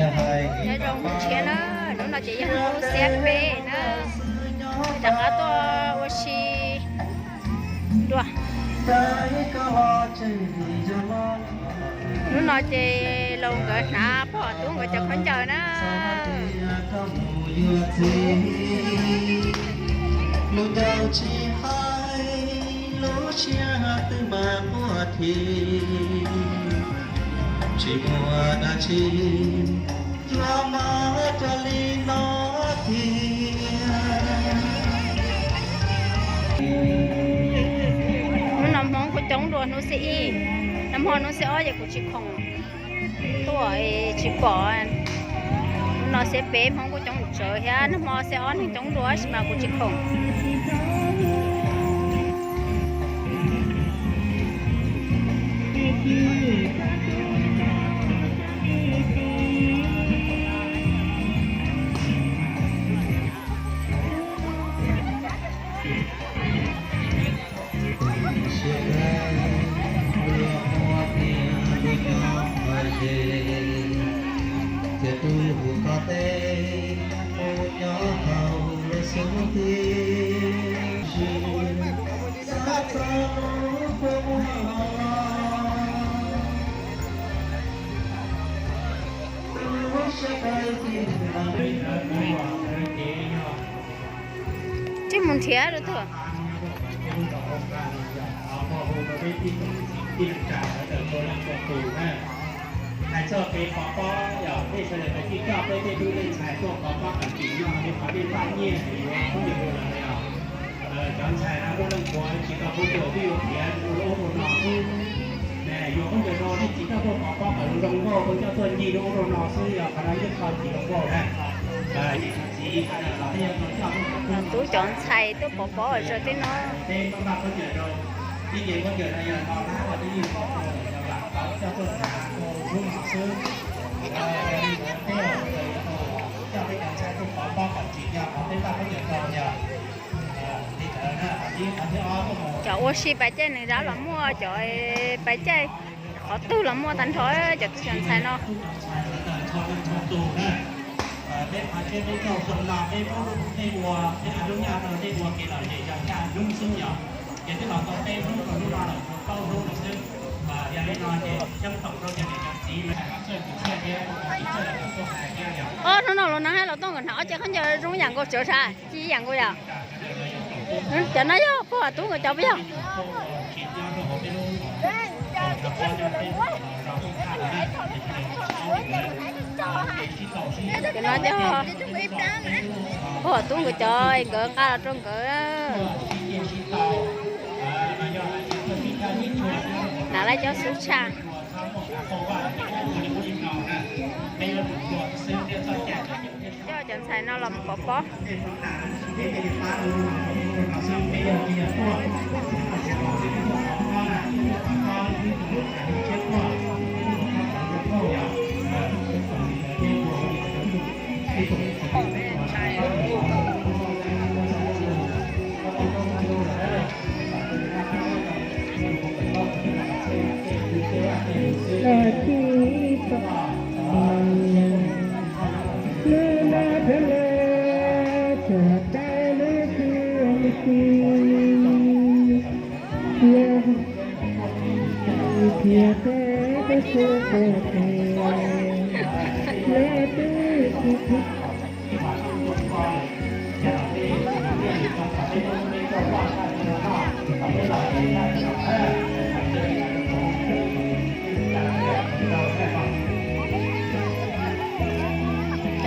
Nyob zoo hnub tshiab na, hnub no ces yog hnub xiab peb na, rov qab tuaj ua si dua. Hnub no ces Laus nkawd hnav pog Tub nkawd cov khaub ncaws na. Lub ncaws tsis hais, lub siab twb mas quaj thi, tsis muaj dab tsi yuav mas raws li no thiab. Hnub no Hmoob kuj coob dua hnub xiab ib, nag hmo hnub xiab ob ces kuv tsis khoom tuaj tsis pom. Hnub no xiab peb Hmoob kuj coob tsawv thiab, nag hmo xiab ob neeg coob dua tab sis mas kuv tsis khoom. Tsis mus nrhiav rau twg. Hais txog kev pov pob yog tej sawv daws tau coj peb tej tub tej ntxhais tuaj pov pob kom tsim nyog li qhov nej paj nyiaj yuav khaub ncaws rau lawm os. Cov ntxhais no muaj leej puav tsis tau khaub ncaws twb yuav khiav ua ub ua no xwb. Yuav khaub ncaws rau nej tsis txhob tuaj pov pob kom zoo nkauj, coj tuaj ncig ub ua no xwb, yog qhov no yeej kho tsis tau nkauj na. Tub cov ntxhais tuaj pov pob zog tej no. Peb npaj khaub ncaws rau, ib ce khaub ncaws no yog no lab uas twb yeej pov rau, coj tuaj hnav ua hnub no xwb. Yog li ntawd peb coj peb cov ntxhais tuaj pov pob kom tsim nyog qhov peb npaj khaub ncaws rau yog li ntawd na. Qhov thib ob, cov ua si pais caij nws zab los muaj, cov pais caij qhov twg los muaj tag nrho cov tub cov ntxhais no. Peb qhov tsheb peb caug xyoo no peb muab lub hnub nej ua, peb hais lub nyaj rau nej ua kev lom zem yog ncaj hnub xwb yom. Ces twb los tau peb hnub rau hnub no los ua plaub hnub lawm xwb. Yog li no ces ceeb toom rau cov niam cov txiv mas hais txawj tus txawj thiab tus txiv txawj los tuaj hais thiab yom. Ob hnub no los nag hais los tuaj nkawd hnav ob ce khaub ncaws zoo yam nkaus, tseem sav ci yam nkaus yom. Cov no yog pog Tub nkawd cov puas yog? Cov no yog pog Tub nkawd cov, nkawd nqa los rau nkawd. Hnav lawv cov xub tshaj. Coj cov ntxhais no los pov pob.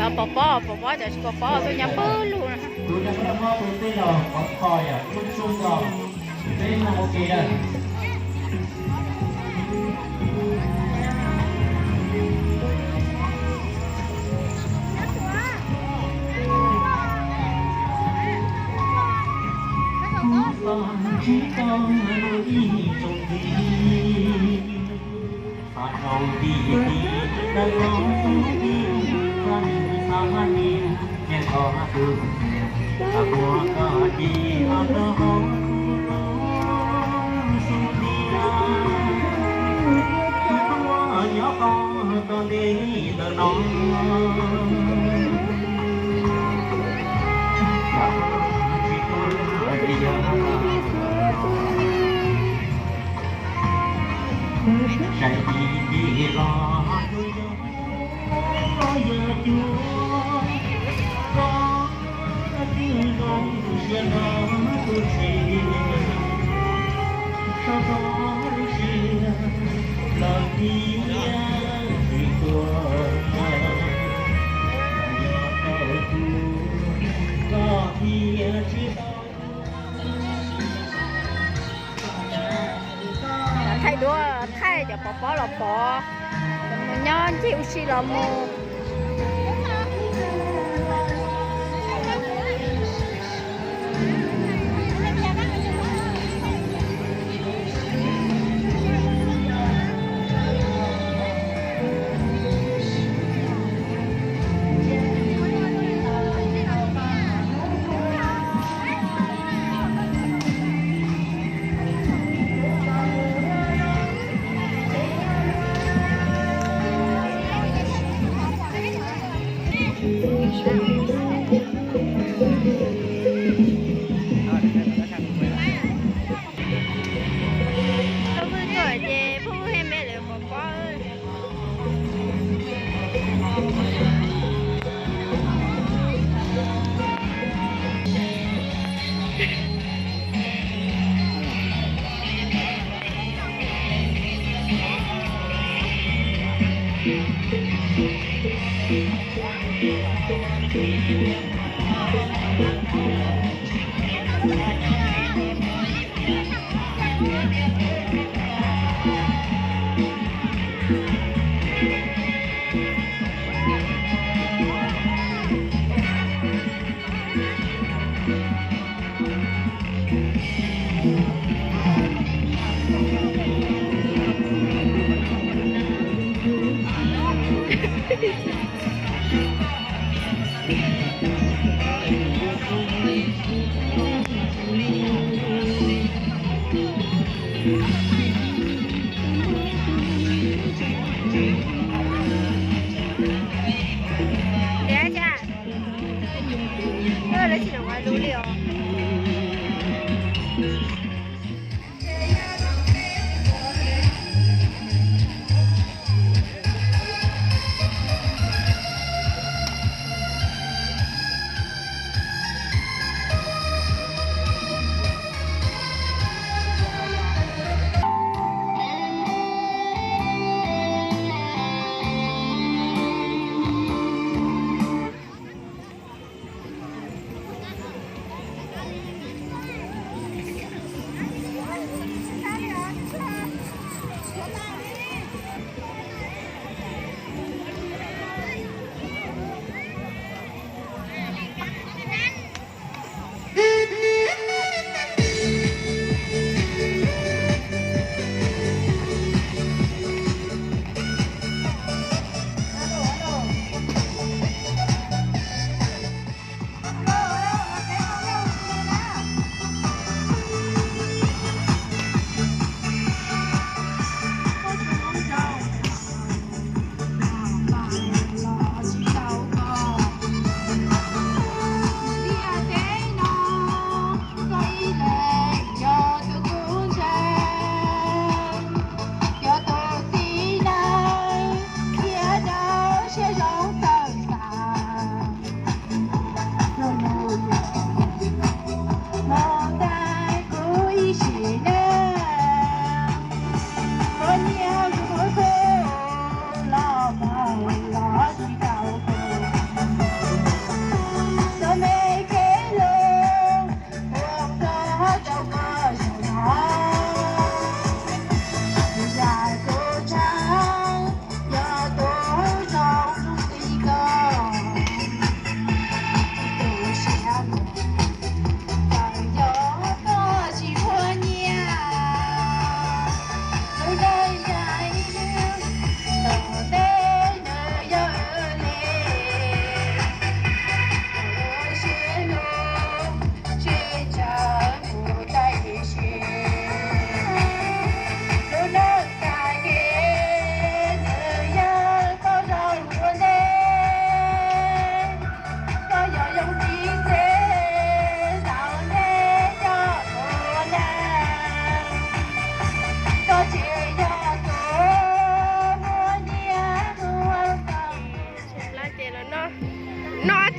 Cov pov pob, pov pob, cov tsis pov pob tuaj nyob pawg lug no. Ntawm no Thaij duab, thaij cov pov pob los pov, cov mus nyob ncig ua si los mus. Phooj ywg tuaj ces phooj ywg thiaj me lawv pov pob. Tiag tiag, lawv tsis noj lus li os.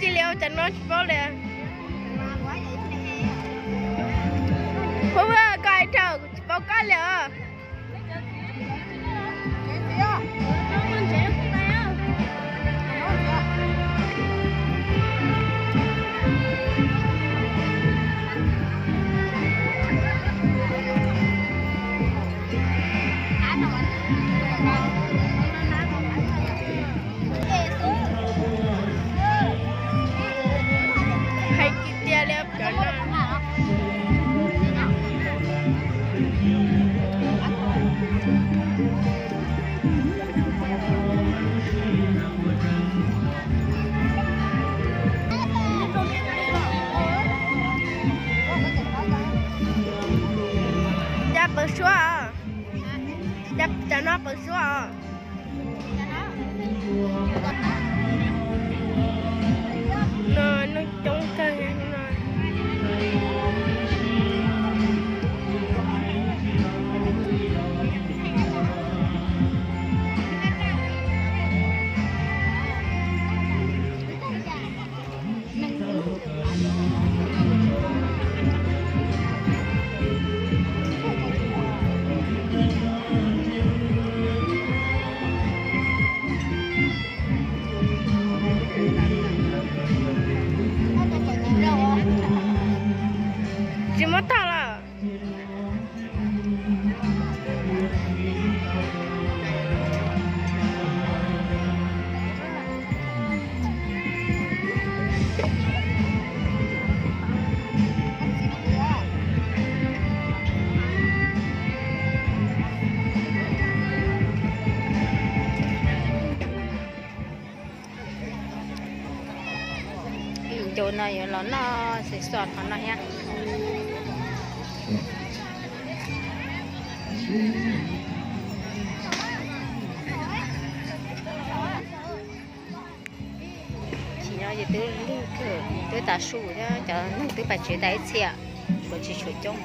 Tsis li cov no tsis paub li. Huab, koj hais dhau, kuv tsis paub koj li os. Hais tiag tiag li cov no. Cas pawv suab os? Cas cov no pawv suab os? No, no coob kawg no. Tsis muab tag lawm. Cov no yuav los noj xis xos qhov no thiab. Sim no ces twb lig kawg, twb tav su thiab cov neeg twb pais tsev tas ib txhia, tshuav tsis tshuav coob.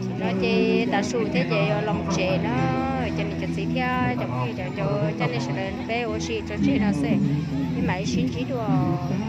Sim no ces tav su thiab ces yuav los tsev na, cov niam cov txiv thiab cov phooj ywg cov caub, coj nej sawv daws peb ua si tso tseg no xwb, peb mam li sib ntsib dua.